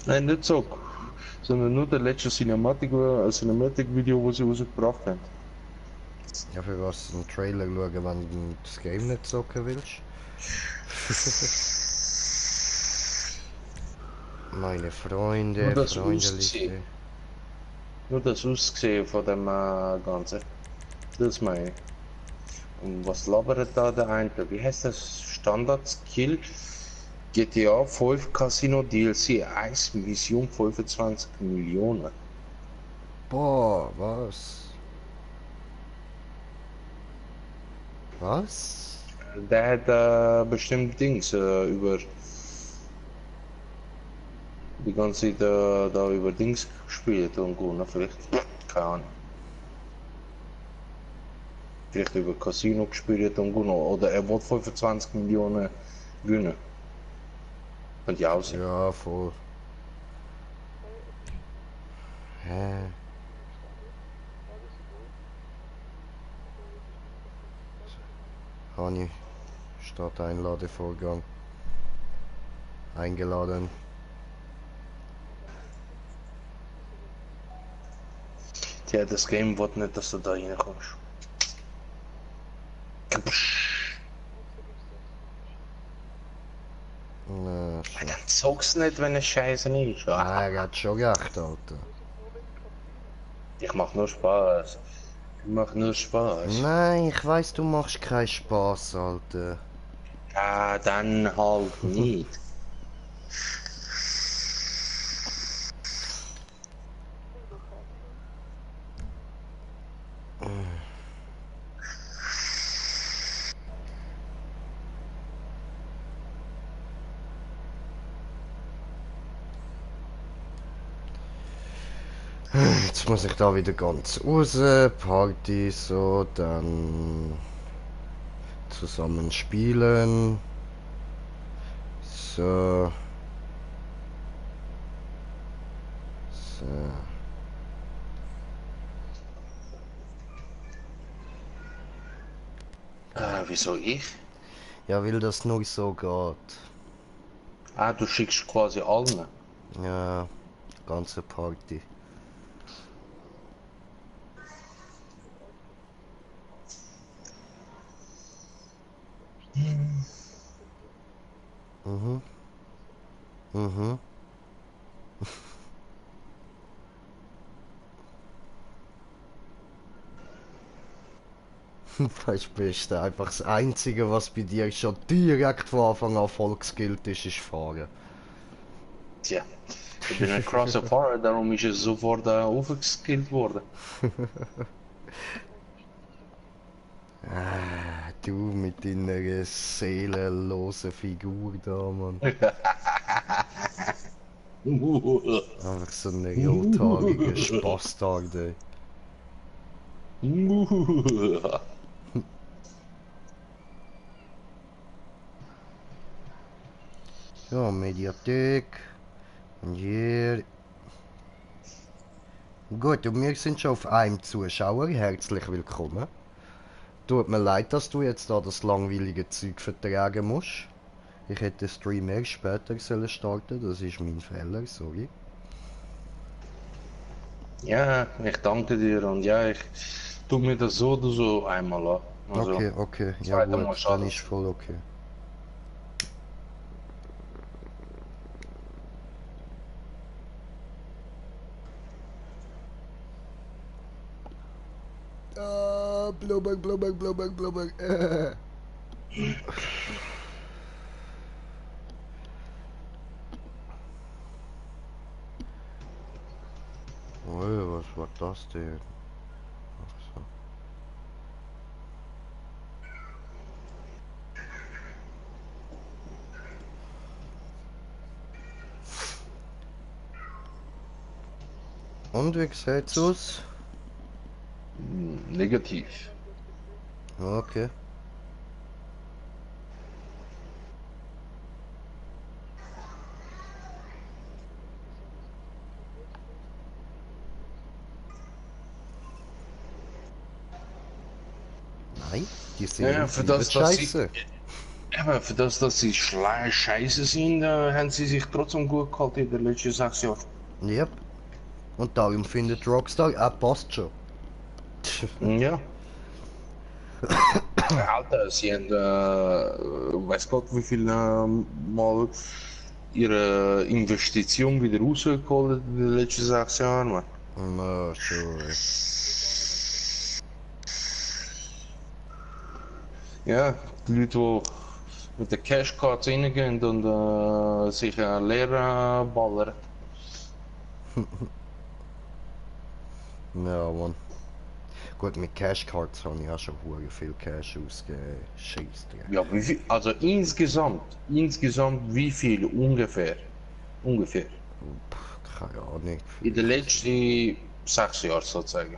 Nein, nicht so. Sondern nur der letzte Cinematic-Video, wo sie rausgebracht haben. Ja, für was einen Trailer schauen, wenn du das Game nicht zocken willst? Meine Nur Freunde, das Aussehen. Freundeliste. Nur das Aussehen von dem Ganzen. Das meine ich. Und was labert da der eine? Wie heißt das? Standard-Skill? GTA 5 Casino DLC 1 Mission 25 Millionen. Boah, was? Was? Der hat bestimmt Dings über die ganze Zeit da über Dings gespielt und gewonnen, vielleicht. Keine Ahnung. Vielleicht über Casino gespielt und gewonnen. Oder er wollte 25 Millionen gewinnen. Könnte ja auch sein. Ja, voll. Hä? Hani, Start Einladevorgang. Eingeladen. Ja, das Game wollte nicht, dass du da reinkommst. Na, schon. Dann zockst du nicht, wenn es scheiße ist. Nein, er hat schon recht, Alter. Ich mach nur Spaß. Ich mach nur Spaß. Nein, ich weiß, du machst keinen Spaß, Alter. Ja, dann halt nicht. Jetzt muss ich da wieder ganz raus. Party, so, dann zusammen spielen. So. So. Wieso ich? Ja, weil das nur so geht. Du schickst quasi allen. Ja, ganze Party. Mhm. Mhm. Versprichst du einfach das Einzige, was bei dir schon direkt von Anfang an Volksgilt ist Fahren. Tja, ich bin ein crosser Fahrer, darum ist es sofort aufgeskillt worden. Du mit deiner seelenlosen Figur da, Mann. Einfach so ein rothaariger Spastard, ey. Ja, Mediathek. Und hier. Gut, und wir sind schon auf einem Zuschauer. Herzlich willkommen. Tut mir leid, dass du jetzt da das langweilige Zeug vertragen musst. Ich hätte den Stream erst später sollen starten, das ist mein Fehler, sorry. Ja, ich danke dir und ja, ich tu mir das so oder so einmal an. Also, Okay, okay, ja zweite Mal gut, dann schadet. ist voll okay. Ah, blubber, blubber, blubber, blubber. Oh, was war das denn? Ach so. Und wie sieht's aus? Negativ. Okay. Nein, die Ja, Serie für bleibt das, dass ich, scheiße. Aber für das, dass sie scheiße sind, haben sie sich trotzdem gut gehalten in den letzten 6 Jahren. Yep. Und darum findet Rockstar, passt schon. Ja. Alter, sie haben, weiß Gott, wie viel Mal ihre Investition wieder rausgeholt in den letzten 6 Jahren, man. Na, schon. Ja, die Leute, die mit der Cashcard reingehen und sich leer ballern. Ja, Mann. Gut, mit Cashcards habe ich auch schon hure viel Cash ausgegeben. Scheissdreck. Ja, wie viel, also insgesamt wie viel ungefähr? Ungefähr. Keine Ahnung. In den letzten 6 Jahren sozusagen.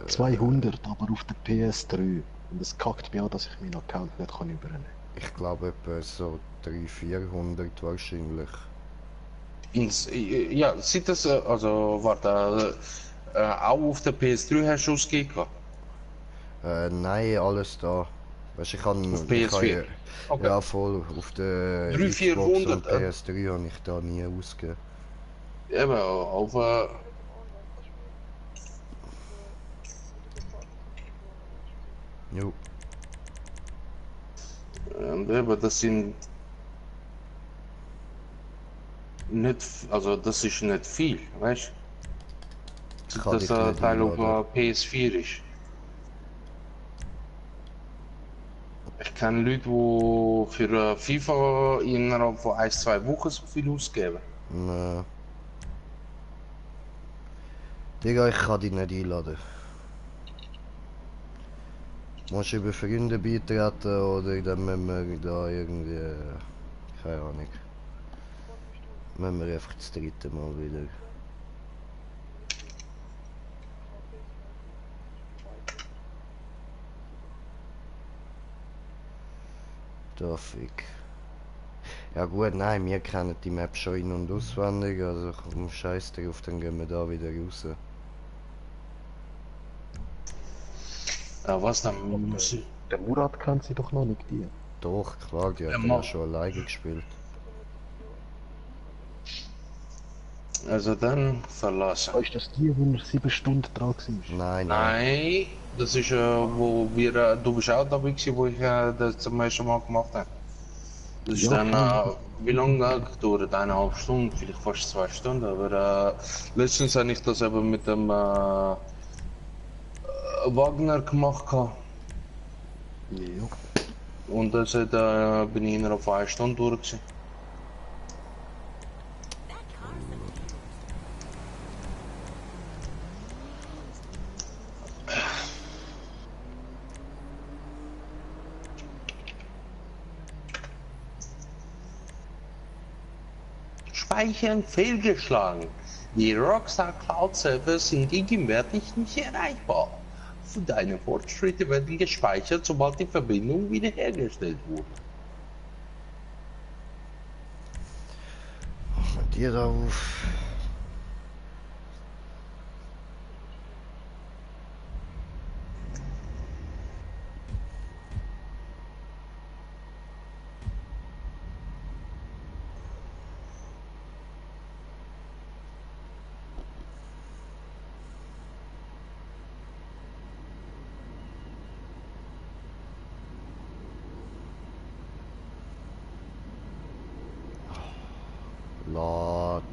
200, aber auf der PS3. Und es kackt mich an, dass ich meinen Account nicht kann übernehmen kann. Ich glaube etwa so 300-400 wahrscheinlich. Ja, sieht das, also, warte, auch auf der PS3 hast du ausgegeben? Nein, alles da. Weißt du, ich kann. Auf Ich kann PS4? Okay. ja, voll. Auf der 300, Xbox 400, und PS3 habe ich da nie ausgegeben. Eben, auf, Jo. und eben, das sind nicht, also das ist nicht viel, weißt du? Kann Dass ich der nicht Teil auf einladen. PS4 ist. Ich kenne Leute, die für FIFA innerhalb von 1, 2 Wochen so viel ausgeben. Nee. Digga, ich kann dich nicht einladen. Musst du über Freunde beitreten oder dann müssen wir da irgendwie. Keine Ahnung. Müssen wir einfach das dritte Mal wieder. Darf ich. Ja gut, nein, wir kennen die Map schon in- und auswendig, also komm, scheiß drauf, dann gehen wir da wieder raus. Was dann muss ich. Der Murat kennt sie doch noch nicht, die. Doch, klar, die hat Ja, ja mach. schon alleine gespielt. Also dann verlassen. Weißt du, dass die, wo er 7 Stunden dran war? Nein, nein. Nein, das ist wo wir, du bist auch dabei gewesen, wo ich das zum ersten Mal gemacht habe. Das ist Ja, dann, klar. wie lange gedauert? 1,5 Stunden, vielleicht fast 2 Stunden, aber letztens habe ich das eben mit dem Wagner gemacht gehabt. Ja. Und das hat, bin ich innerhalb von 1 Stunde durch gewesen. Speichern fehlgeschlagen. Die Rockstar Cloud Server sind gegenwärtig nicht erreichbar. Deine Fortschritte werden gespeichert, sobald die Verbindung wiederhergestellt wurde. Machen wir die da auf. Lad.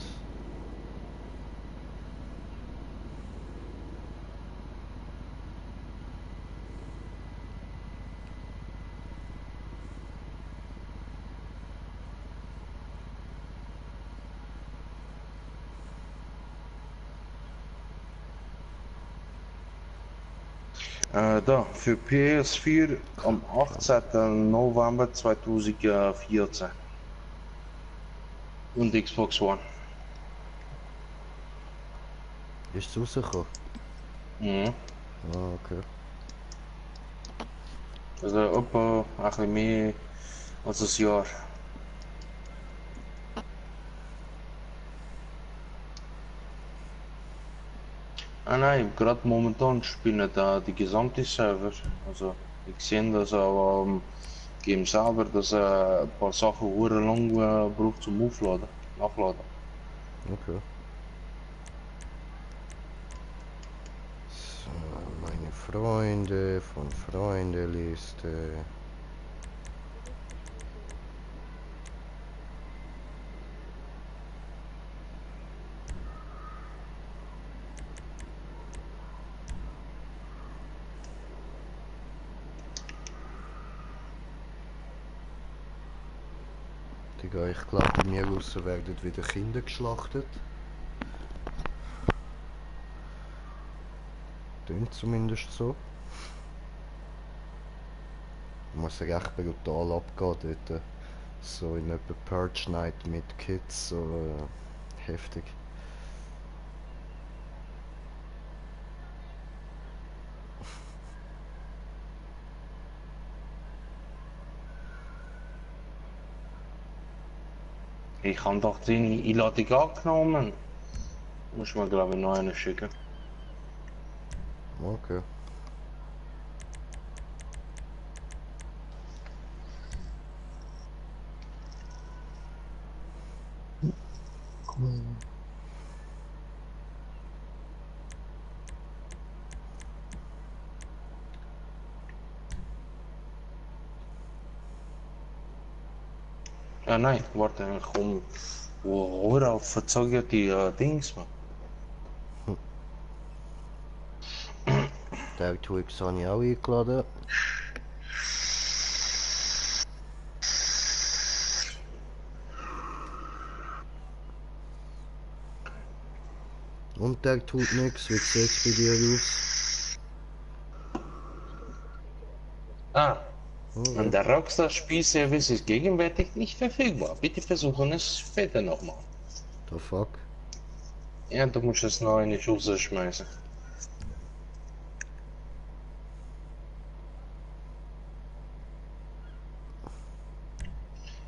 Da, für PS4 am 18. November 2014 und Xbox One. Ist es rausgekommen? Mhm. Ah, okay. Also etwa ein bisschen mehr als ein Jahr. Ah nein, gerade momentan spielen da die gesamte Server. Also ich sehe das auch Game selber, dass ein paar Sachen hure lang braucht zum Aufladen, nachladen. Okay. So, meine Freunde von Freundeliste. Digga, ich glaube, bei mir draussen werden wieder Kinder geschlachtet. Tönt zumindest so. Muss recht brutal abgehen dort. So in etwa Purge Night mit Kids, so heftig. Ich habe doch deine Einladung angenommen. Muss mir glaube ich noch eine schicken. Okay. Ah nein, warte, komm. Hör auf, verzog die Dings, man. Der Twix habe ich auch eingeladen. Und der tut nichts, wie sieht's bei dir aus? Ah, Okay. und der Rockstar-Spielservice ist gegenwärtig nicht verfügbar. Bitte versuchen es später nochmal. The fuck? Ja, du musst es noch in die Schuhe schmeißen.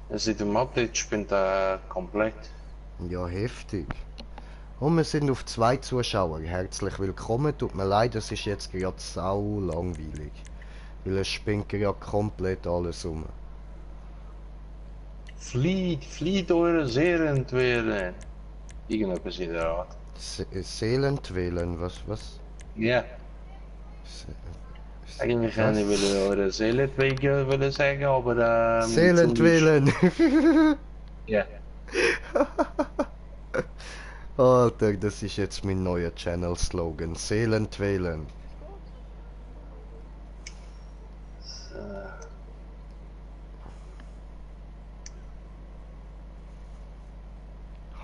Seit dem Update spinnt er komplett. Ja, heftig. Und wir sind auf 2 Zuschauer. Herzlich willkommen. Tut mir leid, es ist jetzt gerade sau langweilig. Weil es spinnt gerade komplett alles um. Flieht eure Seelenquellen. Irgendetwas in der Art. Seelenquellen, was? Ja, Se eigentlich kann was? ich eure Seelenquellen wollen sagen, aber Seelenquellen! Ja. Alter, das ist jetzt mein neuer Channel-Slogan. Seelenquellen.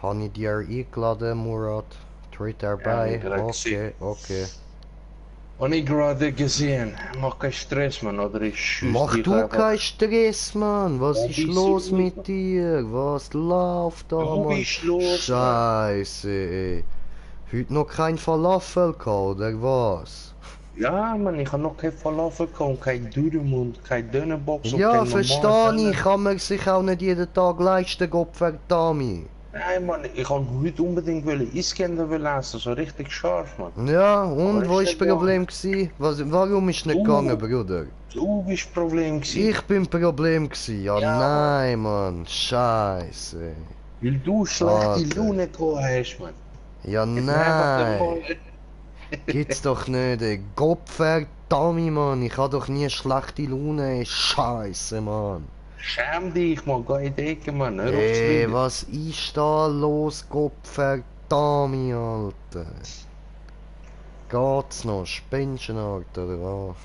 Habe ich dir eingeladen, Murat? Tritt Ja, hab dabei? ich gerade Okay, okay. Und ich gerade gesehen, mach keinen Stress, man, oder ich schieß Mach dich du einfach. keinen Stress, Mann. Was Ja, ist wieso los nicht? mit dir? Was läuft da, Du Mann? bist los, Mann. Scheiße, ey. Heute noch kein Falafel gehabt, oder was? Ja, man, ich habe noch kein Falafel gehabt, kein Dürüm und kein Dönerbox und Ja, kein normaler verstehe Döner. ich. Kann man sich auch nicht jeden Tag leisten, Gottverdammt. Nein, Mann, ich habe heute unbedingt Iskender essen, so richtig scharf, Mann. Ja, Aber und wo ist ist nicht das Problem gegangen. gsi? Warum ist nicht gegangen, Du, Bruder? du bist Problem gewesen. Ich bin Problem gsi. Ja, Ja, Mann. nein, Mann. Scheiße. Weil du schlechte Alter. Laune gehabt hast, Mann. Ja, Gib mir einfach den nein. Mal. Gibt's doch nicht, ey. Gottverdammt, Mann. Ich hab doch nie schlechte Laune, ey. Scheiße, Mann. Schäm dich, Mann, geh in die Ecke, Mann. Hör auf zu Ey, lügen. was ist da los, Gottverdammt, Alter? Geht's noch? Spinnst du noch, Alter, oder was?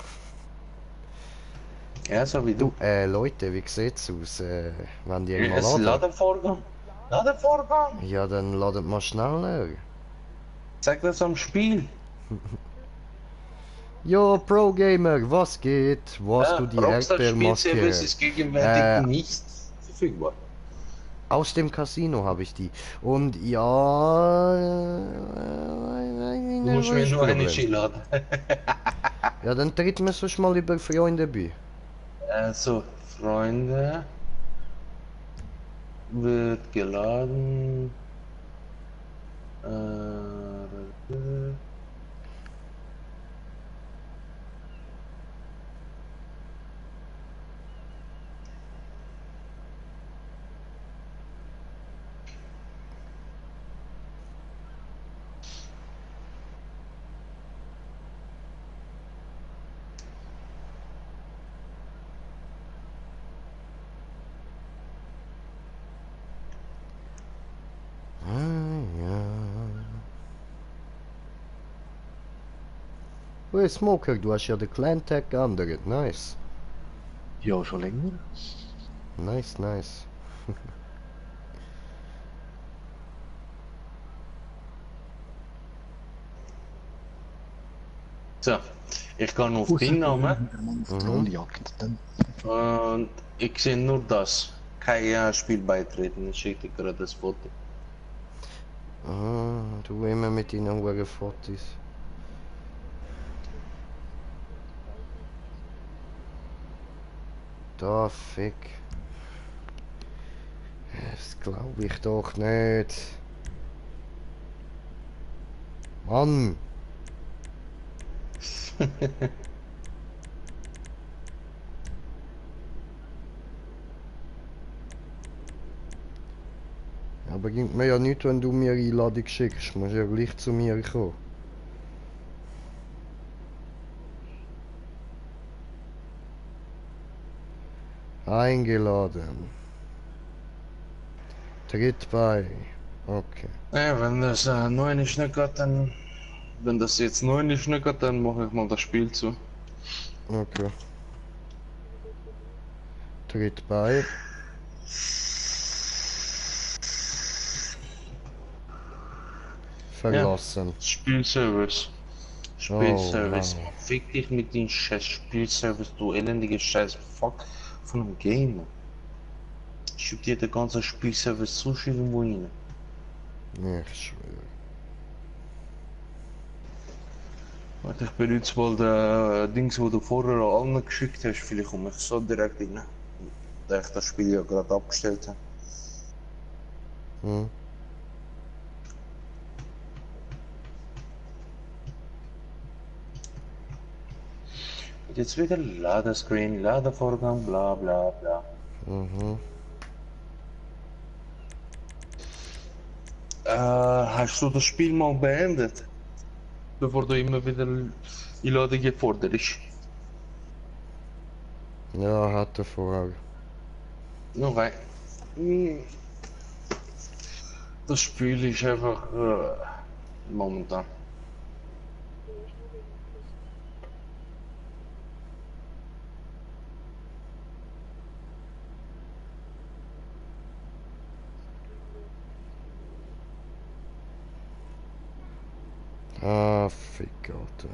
Ja, so wie Du, du. Leute, wie sieht's aus? Wollen die mal Es laden? Ladenvorgang. Ladenvorgang. Ja, dann ladet mal schneller. Sag das am Spiel. Jo, Pro Gamer, was geht? Wo hast Ja, du die Rockstar Spielservice Erdbeermaske? ist gegenwärtig Äh, nicht verfügbar. Aus dem Casino habe ich die. Und ja, Du musst mir nur eine laden. Ja, dann tritt mir sonst mal über Freunde bei. Also, Freunde. Wird geladen. Hey Smoker, du hast ja den Clan-Tag geändert. Nice. Ja, schon länger. Nice, nice. So, ich gehe auf Ausser deinen Namen wieder mal auf Mhm. Trolljagd. Dann und ich sehe nur das. Kein Spiel beitreten. Ich schicke dir gerade das Foto. Ah, du immer mit deinen hohen Fotos. Da, fick. Das glaube ich doch nicht. Mann! Aber gibt mir ja nichts, wenn du mir Einladung schickst. Musst ja gleich zu mir kommen. Eingeladen. Tritt bei. Okay. Ja, wenn das neu nicht geht, dann. Wenn das jetzt neu nicht geht, dann mache ich mal das Spiel zu. Okay. Tritt bei. Ja, Verlassen. Spielservice. Oh Spielservice. nein. Fick dich mit dem scheiß Spielservice, du elendige scheiß Fuck von einem Game. Ich hab dir den ganzen Spielservice zuschieben, wo hin. Ich schwöre. Warte, ich benutze mal den Dings, wo du vorher allen geschickt hast. Vielleicht komme ich so direkt rein. Da ich das Spiel ja gerade abgestellt habe. Hm. Und jetzt wieder Ladescreen, Ladevorgang, bla bla bla. Mhm. Hast du das Spiel mal beendet? Bevor du immer wieder in Lade gefordert ist. Ja, hatte vorher. Okay. Hm, das Spiel ist einfach momentan. Ah, fick, Alter.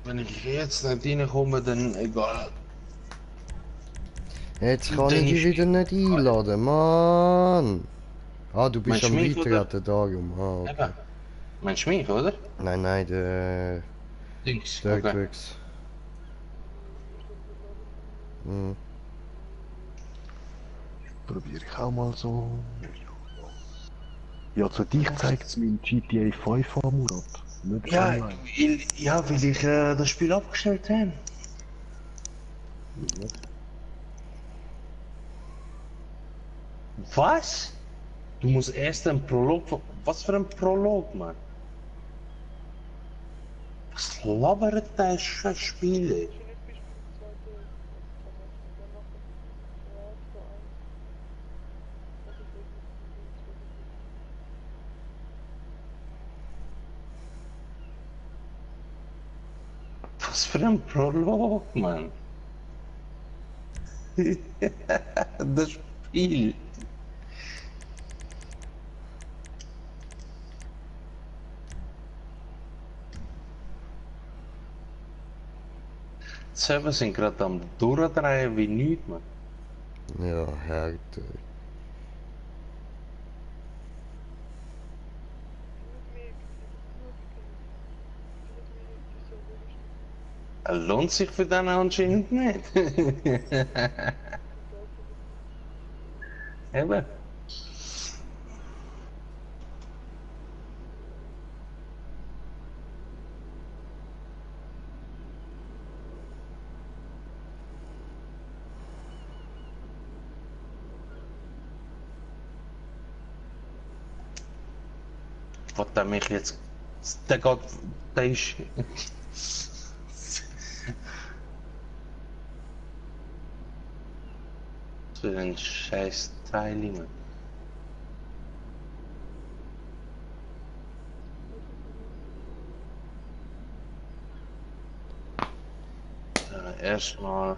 Wenn ich jetzt nicht reinkomme, dann egal. Jetzt kann Dann ich dich ist wieder nicht einladen, Mann. Ah, du bist meinst du am mich, oder? Beitreten, darum. Ah, okay. Eben. Meinst du mich, oder? Nein, nein, Dings, der okay. Quicks. Hm. probiere ich auch mal so. Ja, zu dich zeigt es mein GTA 5 an, Murat. Nicht Ja, online. weil ich das Spiel abgestellt habe. Ja. Was? Du musst erst einen Prolog. Was für ein Prolog, Mann? Was labert das für Spiele? Was für ein Prolog, Mann? Das Spiel. Die Server sind gerade am Durchdrehen wie nichts, Mann. Ja, Härte. Lohnt sich für den anscheinend nicht. Eben. Wollt er mich jetzt... Der geht... Der ist... Was für ein scheiß Teil, Mann. Erstmal